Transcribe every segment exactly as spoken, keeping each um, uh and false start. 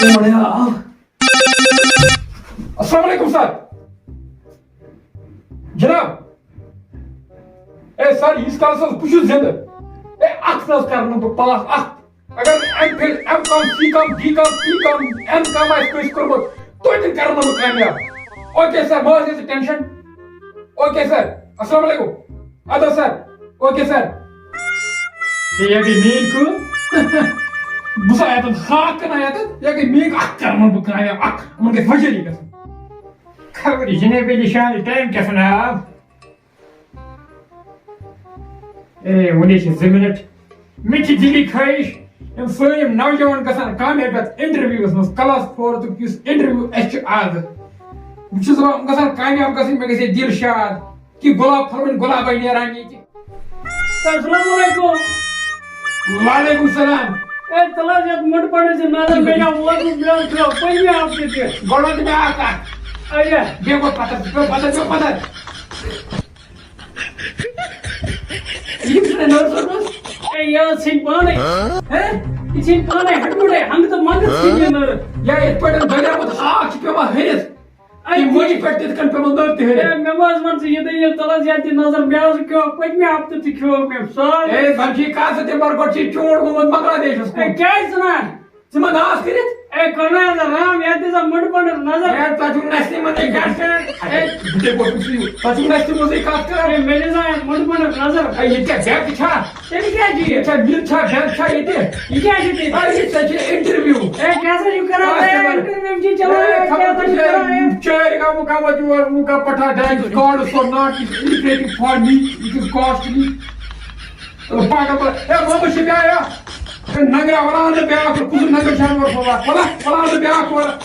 کون ہے آو؟ السلام علیکم سر۔ جناب، اے سر، ییٖتِس کالس حظ بہٕ چھُس زِندٕ، اے، اکھ نہ حظ کرٕ نہٕ بہٕ پاس، اکھ۔ اگر ایم فِل، ایم کام، سی کام، ڈی کام، پی کام، ایم کام آسہِ کٲنٛسہِ کوٚرمُت، توتہِ کرٕ نہٕ بہٕ کامیاب۔ اوکے سر، مہ حظ ہیٚیِو ژٕ ٹینشن۔ اوکے سر، السلام علیکم۔ اَدٕ حظ سر، اوکے سر۔ ہے، یہِ گٔے میٛٲنۍ کٲم۔ بہٕ سا یَتَن ہاکھ کٕنان یَتَن، یہِ گٔے میٛٲنۍ، اَکھ کَرٕ وۄنۍ بہٕ کامیاب، اَکھ، یِمَن گژھِ وۄنۍ جٲری گژھُن۔ خبر یہِ جناب علی شان ٹایم کیٛاہ چھُ ناو؟ اے، وُنہِ چھِ زٕ مِنٹ۔ مےٚ چھِ دِلی خٲہِش، یِم سٲنۍ یِم نوجوان گژھن کامیاب یَتھ انٹرویوَس منٛز، کلاس فورتُک یُس انٹرویو اَسہِ چھُ آز۔ بہٕ چھُس دَپان، یِم گژھن کامیاب گژھٕنۍ، مےٚ گژھِ ہے دِل شاد۔ کہ گلاب پھۄلوٕنۍ گلابے نیران ییٚتہِ۔ السلام علیکم۔ وعلیکم السلام۔ اے، تَلہٕ حظ یَتھ مُنڈٕ پَنڈَس یہِ نظر، مےٚ چھا ووتمُت میٛادٕ کھیوٚو پٔتمہِ ہفتہٕ تہِ۔ گۄڈٕ وَن تہٕ مےٚ اَکھ کَتھ۔ اَچھا۔ بیٚیہِ گوٚو پَتھر، بیٚیہِ پَتھر، بیٚیہِ پَتھر۔ یہِ چھُنہٕ نٔر ضروٗرت۔ اے، یہِ حظ ژھٕنۍ پانَے۔ ہہ؟ یہِ ژھٕنۍ پانَے ہَٹوٗٹَے، ہنٛگہٕ تہٕ منٛگہٕ ژھٕنۍ یہِ نٔر۔ یا یِتھ پٲٹھۍ دٔریاوُت ہاکھ چھُ پٮ۪وان ۂرِتھ۔ اے، یہِ مۄنجہِ پٮ۪ٹھ تِتھ کٔنۍ پیوٚمُت نٔر تہِ ہیٚرِ۔ اے، مےٚ ما حظ وَن ژٕ یہِ دٔلیٖل، تَلہٕ حظ یَتھ یہِ نظر، مےٚ حظ کھیوٚو پٔتمہِ ہفتہٕ تہِ کھیوٚو مےٚ سارے۔ اے، زَن چھِ یہِ کَتھ زِ تٔمۍ بَرٕ گۄڈٕ چھِ یہِ چونٛٹھ گوٚمُت بنٛگلادیشَس اے، کُن۔ کیٛازِ ژٕ نہ؟ ژٕ ما ناس کٔرِتھ؟ اے، کوٚر نہ حظ رام، یَتھ دِ سا مُنٛڈ پَنٛڈَس نظر۔ اے، ژٕ چھُکھ نَستہِ منٛزٕے کَتھ کران۔ اے، بہٕ تے گوٚژھُس یہِ، ژٕ چھُکھ نَستہِ منٛزٕے کَتھ کران۔ اے، مےٚ دِ سا یَتھ مُنٛڈ پَنٛڈَس نظر۔ اے، یہِ کیٛاہ، بیگ چھا؟ تیٚلہِ کیٛاہ چھُ یہِ؟ یہِ چھا، یہِ چھا، بیگ چھا ییٚتہِ؟ یہِ کیٛاہ چھُ تیٚلہِ؟ اے، یہِ ژےٚ چھِ انٹرویو۔ اے، کیٛاہ سا چھُ کران؟ آ، اے، تِمن، انٹرویو چھُ چلان، اے، اے، کیٛاہ خبر سا چھُ کُس کران؟ جاے، چٲرۍ گامُک آمُت یور، لوٗکا پٹھا ڈاے، God is so not, is irritating for me, it is costly. پاگل پٲٹھۍ۔ اے، بابا چھُ بیٛاکھ، اے، اے، ننگرا وَلان نہٕ بیٛاکھ، کُس ننگر چھُ اَنور صٲبا؟ وَلا، وَلان نہٕ بیٛاکھ وَلا۔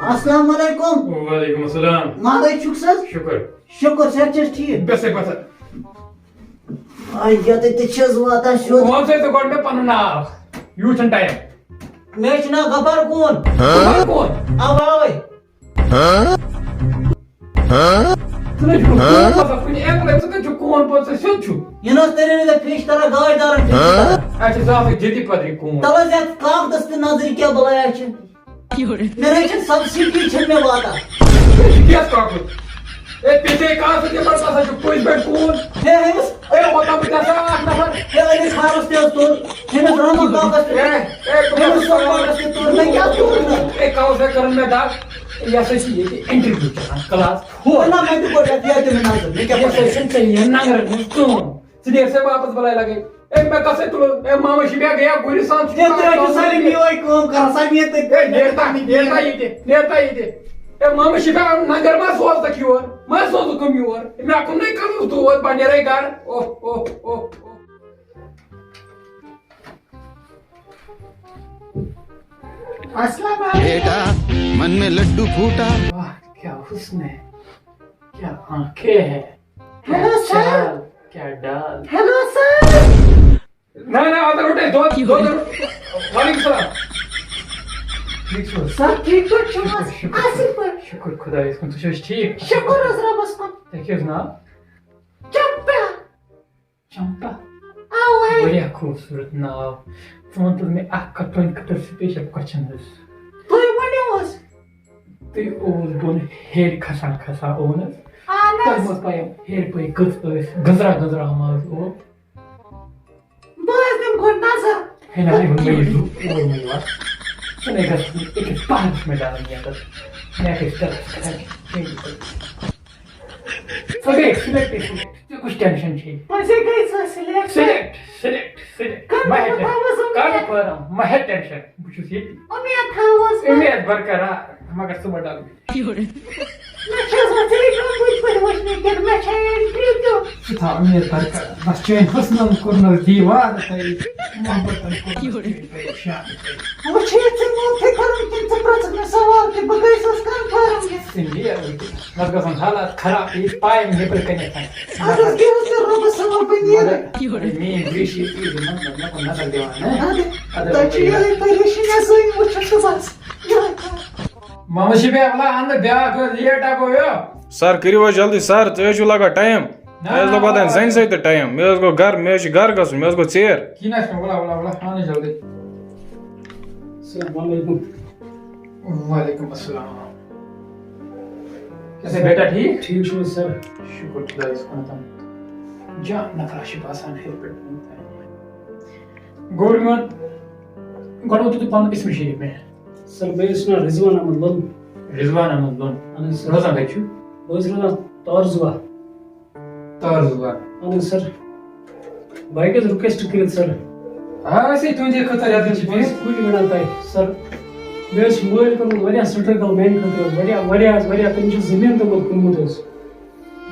السلام علیکم۔ وعلیکم السلام۔ مہراج چھُکھ سا؟ شُکر۔ شُکر، صحت چھَس ٹھیٖک؟ بے سا پَتھر۔ آ، یَتَتھ تہِ چھَس واتان سیوٚد۔ وَن سا ژٕ گۄڈٕ مےٚ پَنُن ناو۔ یوٗت چھُنہٕ ٹایم۔ مےٚ چھُ ناو غفار کون۔ غفار کون؟ اَوَے، اَوَے۔ ژٕ نَے چھُکھ نہٕ کون پَتہٕ کُنہِ اینگلہٕ، ژٕ کَتہِ چھُکھ کون پَتہٕ، ژٕ سیوٚد چھُکھ۔ یہِ نہٕ حظ تیٚلہِ نہٕ ژےٚ فِش تَران، گاش دارَن فِش تَران۔ اچھا، ژٕ آسَکھ جدی پَتہٕ یہِ کون۔ تَلہٕ حظ یَتھ کاغدَس تہِ نظر، یہِ کیٛاہ بَلایا چھِ؟ مےٚ نَے چھَنہٕ سبسڈی چھَنہٕ مےٚ واتان۔ یہِ کیٛاہ کاغذ؟ اے، پِتھے کاغذ یہِ پَتہٕ ہسا چھُ پٔزۍ پٲٹھۍ کون۔ ہے، أمِس، اے، اوتام بہٕ تہِ ہسا اکھ نفر۔ ہے، أمِس خارس تہِ حظ توٚر۔ أمِس رحمت کاکس تہِ۔ اے، اے، بہٕ أمِس کیٛاہ سۄ کاغذ تہِ توٚر۔ مےٚ کیٛاہ توٚر نہٕ؟ اے، کاغذ ہے کٔرٕن مےٚ دگ۔ یہِ ہسا چھِ ییٚتہِ انٹرویو چلان، کلاس فور۔ نہ، مےٚ تہِ کوٚر یَتھ ییٚتہِ نظر۔ مےٚ کیٛاہ یہِ ہسا پَتہ؟ چھَنہٕ ژےٚ یِہَن ننٛگرن ہٕنٛز کٲم۔ ژٕ نیرِ سا واپس بلاے لگے۔ اے، مےٚ کسے تُلُن؟ اے، ماما شبیا گیا گُرِ سان۔ ہے، تُہۍ حظ چھِو سٲری میٲنۍ کٲم کران، سا مےٚ تُہۍ اے، نیرتا، نیرتا ییٚتہِ، نیرتا ییٚتہِ۔ اے، ماما شبیا، نگر ما سوزتکھ یور؟ ما سوزُکھ یِم یور؟ مےٚ کُن نَے کٔرٕس دود، بہٕ نیرے گرٕ۔ اوہ، اوہ، اوہ، اوہ۔ السلام علیکم۔ بیٹا، من میں لڈو پھوٹا۔ واہ، کیا حسن ہے، کیا آنکھیں ہے۔ ہیلو، سر۔ چال، کیا ڈال۔ ہیلو، سر۔ نہ، نہ، اَتھ روٚٹ اَسہِ دۄد، دۄد روٚٹ۔ وعلیکم السلام۔ ٹھیٖک چھِو حظ؟ سر، ٹھیٖک پٲٹھۍ چھِو حظ؟ شُکر، شُکر، اَصٕل پٲٹھۍ۔ شُکر خۄدایَس کُن۔ تُہۍ چھِو حظ ٹھیٖک؟ شُکر حظ رۄبَس کُن۔ تۄہہِ کیٛاہ حظ ناو؟ چمپا۔ چمپا؟ اَوَے۔ واریاہ خوٗبصوٗرت ناو۔ ژٕ وَن تہٕ مےٚ اَکھ کَتھ، تُہٕنٛدِ خٲطرٕ special question حظ۔ تُہۍ ؤنِو حظ۔ تُہۍ اوس بۄن ہیٚرِ کھسان کھسان اوٚن حظ۔ اہن حظ۔ تۄہہِ ما پَے ہیٚرِ پَے کٔژ ٲسۍ گٔنزرا گٔنزرا منٛز اوس؟ بہٕ حظ دِمہٕ گۄڈٕ نظر۔ ہے نہ، یہِ ووٚن مےٚ یہِ زُو، یہِ ووٚن مےٚ یہِ وَتھ۔ ژٕ نَے گژھ نہٕ أکِس پَہرَس مےٚ ڈَلَن یَتَتھ۔ مےٚ گژھِ ٹٮ۪رَس کھَسٕنۍ۔ ژٕ گٔیَکھ select، select۔ ژےٚ کُس tension چھے؟ وۄنۍ ژےٚ گٔے سۄ select۔ Select، select، select۔ کَر مہ ہےٚ بہٕ تھاوَس tension۔ اُمید۔ کَر پٲرام، مہ ہےٚ tension۔ بہٕ چھُس ییٚتی۔ اُمید تھاوَس بہٕ۔ اُمید برقرار، مگر ژٕ مہ ڈَل مےٚ۔ مےٚ چھِ آسان ژےٚ کَم بٕتھِ پٲٹھۍ وٕچھنہِ کِنہٕ مےٚ چھےٚ entry دیُن؟ ژٕ تھاو اُمید برقرار۔ بس چٲنۍ حُسنَن کوٚرنَس دیوار تۄہہِ، محبتَن کوٚرنَس پریشان تۄہہِ۔ وۄنۍ چھُ یہِ ژےٚ معٲفی کَرُن کِنہٕ ژٕ پرٛژھکھ مےٚ سوال تہِ بہٕ گٔیَس حظ confirm یہِ؟ ژٕ نیر وٕنکیٚنَس۔ نَتہٕ گژھن حالات خراب، یہِ پایم نیٚبرٕ کَنٮ۪تھ۔ اَدٕ حظ، بیٚہہ حظ ژٕ رۄبَس حوال، بہٕ نیرٕ۔ مگر میٛٲنۍ گریٖشی ییٚتہِ یِمَن نہ کُن نظر دِوان، ہہ؟ اَدٕ اَدٕ تۄہہِ چھِ یِہوٚے پریشٲنی، اَسٲنۍ وٕچھُن صُبحَس۔ یِہوٚے کَتھ۔ محمد شفیع، وَلا اَنہٕ بیٛاکھ، late آ گوٚو یہِ۔ سر، کٔرِو حظ جلدی، سر، تُہۍ حظ چھِو لگان time۔ مےٚ حظ لوٚگ واتان زَنہِ سۭتۍ تہِ ٹایم۔ مےٚ حظ گوٚو گَرٕ، مےٚ حظ چھُ گَرٕ گژھُن، مےٚ حظ گوٚو ژیر۔ کینٛہہ نہ حظ چھُنہٕ، وَلہٕ، وَلہٕ، وَلہٕ، اَنٕے جلدی۔ السلام علیکم۔ وعلیکم السلام۔ کیسے بیٹا، ٹھیٖک؟ ٹھیٖک چھُو حظ سر؟ شُکُر خۄدایَس کُن۔ جان نفرا چھِ باسان ہیٚرِ پٮ۪ٹھ۔ گوٚو میون، گۄڈٕ ووٚن تُہۍ پَنُن اسم شریٖف مےٚ۔ سر، مےٚ اوس ناو رضوان احمد لون۔ رضوان احمد لون۔ اہن حظ سر۔ روزان کَتہِ چھُو؟ بہٕ حظ روزان تارزوا۔ تارزوا۔ اہن حظ سر۔ بہٕ ہیٚکہٕ حظ request کٔرِتھ سر؟ آ، أسۍ ہے تُہنٛدے خٲطرٕ یَتٮ۪ن چھِ بہٕ حظ بِہِتھ۔ کُلۍ وَنان تۄہہِ سر، مےٚ حظ چھِ مٲلۍ کوٚرمُت واریاہ struggle میٛانہِ خٲطرٕ حظ، واریاہ، واریاہ حظ، واریاہ۔ تٔمۍ چھُ زٔمیٖن توٚمُت کٕنمُت حظ۔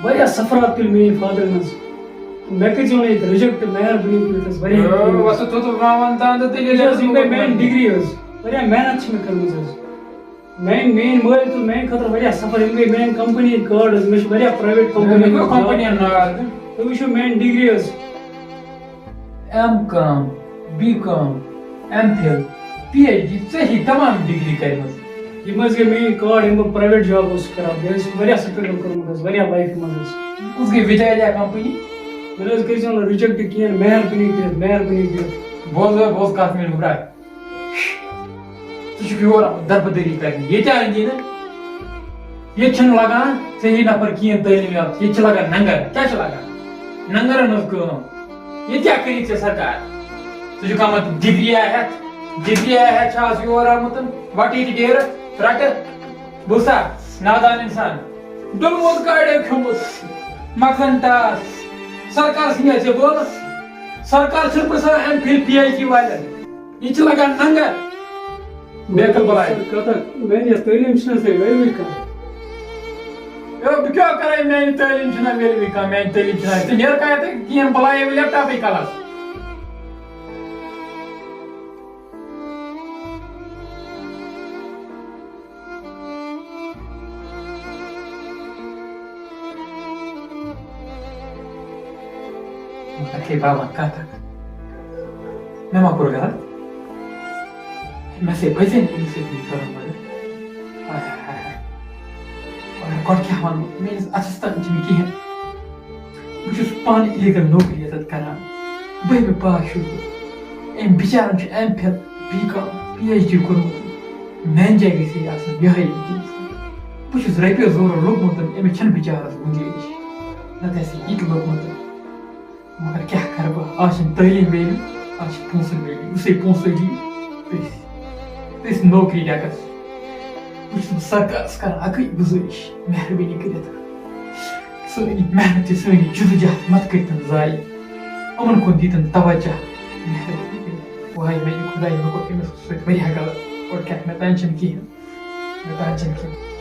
واریاہ سفرات تُلۍ میٛٲنۍ فادرن حظ۔ مےٚ کٔرۍزیو نہٕ ییٚتہِ reject، مہربٲنی کٔرِتھ حظ، واریاہ۔ یو، وَسہٕ تھوٚو تہٕ مےٚ وَن تہٕ اَنہٕ تہٕ تیٚلہِ یہِ حظ، یِم گٔے میٛانہِ degree حظ۔ واریاہ محنت چھِ مےٚ کٔرمٕژ حظ۔ میٛانہِ، میٛٲنۍ مٲلۍ تُل میٛانہِ خٲطرٕ واریاہ سفر، یِم گٔے میٛانہِ company ہٕنٛدۍ card حظ۔ مےٚ چھِ واریاہ private company مےٚ کٔر ہٕنٛدۍ company ہُنٛد ناو۔ تُہۍ وٕچھِو میٛانہِ degree حظ۔ M.Com، B.Com، M.Phil، PhD، ژےٚ چھِ تمام degree کٔرمٕژ۔ یِم حظ گٔے میٛٲنۍ card، یِم بہٕ private job اوسُس کران، بیٚیہِ حظ چھِ واریاہ struggle کوٚرمُت حظ، واریاہ life منٛز حظ۔ کُس گٔے وِچاریا company؟ مےٚ نہ حظ کٔرۍزیو نہٕ reject کینٛہہ، مہربٲنی کٔرِتھ، مہربٲنی کٔرِتھ۔ بوز حظ، بوز کَتھ میٛٲنۍ گوٚبرا۔ ژٕ چھُکھ یور آمُت دربٕدٔری کرنہِ۔ ییٚتہِ آے نہٕ۔ ییٚتہِ چھُنہٕ لگان صحیح نفر کِہیٖنۍ تعلیٖم یافتہٕ۔ ییٚتہِ چھِ لگان ننگر۔ کیٛاہ چھِ لگان؟ ننگرن ہٕنٛز کٲم۔ ییٚتہِ کیٛاہ کٔرِتھ ژےٚ سرکار؟ ژٕ چھُکھ آمُت ڈگری ہٮ۪تھ۔ ڈگری ہٮ۪تھ چھُ آز یور آمُت۔ وَٹہٕ ییٚتہِ ڈیرٕ، رَٹہٕ۔ بوٗزتھا؟ نادان اِنسان۔ ڈوٚلمُت کاڑیو کھیوٚمُت۔ مَغزن ٹاس۔ سرکار سٕنٛدِ ژےٚ بولہٕ۔ سرکار چھُنہٕ پرٛژھان M.Phil PhD والٮ۪ن۔ یہِ چھِ لگان ننگر۔ بیکل بلاے۔ سر، کتھ اکھ، میانہِ یتھ تعلیٖم چھِنہٕ حظ تۄہہِ value کانٛہہ؟ ہے، بہٕ کیٛاہ کرے، میانہِ تعلیٖم چھِنہٕ value کانٛہہ، میانہِ تعلیٖم چھِنہٕ value۔ ژٕ نیرکھا یتھ کِہیٖنۍ، بہٕ لایے وۄنۍ laptopٕے کلس۔ مگر ہے بابا، کتھ اکھ۔ مےٚ ما کوٚر غلط؟ مےٚ سے پَزِ نہٕ أمِس سۭتۍ یہِ کَرُن مگر۔ ہاے ہاے ہاے ہاے۔ مگر گۄڈٕ کیٛاہ وَنہٕ بہٕ؟ میٛٲنِس اَتھَس تَل چھِنہٕ کِہیٖنۍ۔ بہٕ چھُس پانہٕ illegal نوکری یَتَتھ کَران۔ بٔہمہِ پاس چھُس بہٕ۔ أمۍ بِچارَن چھُ M.Phil، B.Com، PhD کوٚرمُت۔ میٛانہِ جایہِ گژھِ ہے آسُن یِہوٚے وٕنۍکٮ۪نَس۔ بہٕ چھُس رۄپیَس زورٕ لوٚگمُت، أمِس چھَنہٕ بِچارَس گُنجٲیِش۔ نَتہٕ آسہِ ہے یہِ تہِ لوٚگمُت۔ مگر کیٛاہ کَرٕ بہٕ؟ آز چھِنہٕ تعلیٖم value، آز چھِ پونٛسَن value۔ یُسے پونٛسہٕ دی، تٔسۍ، تٔسۍ نوکری ڈٮ۪کَس۔ بہٕ چھُس سرکارَس کران اَکٕے گُزٲرِش، مہربٲنی کٔرِتھ سٲنۍ یہِ محنت تہِ، سٲنۍ یہِ جدوجہد مَتہٕ کٔرۍتَن ضایع۔ یِمَن کُن دیٖتَن توجہ، مہربٲنی کٔرِتھ۔ واے میٛانہِ خۄدایہِ، مےٚ کوٚر أمِس سۭتۍ واریاہ غلط۔ گۄڈٕ کیٛاہ، مےٚ تام چھِنہٕ کِہیٖنۍ۔ مےٚ تام چھِنہٕ کِہیٖنۍ۔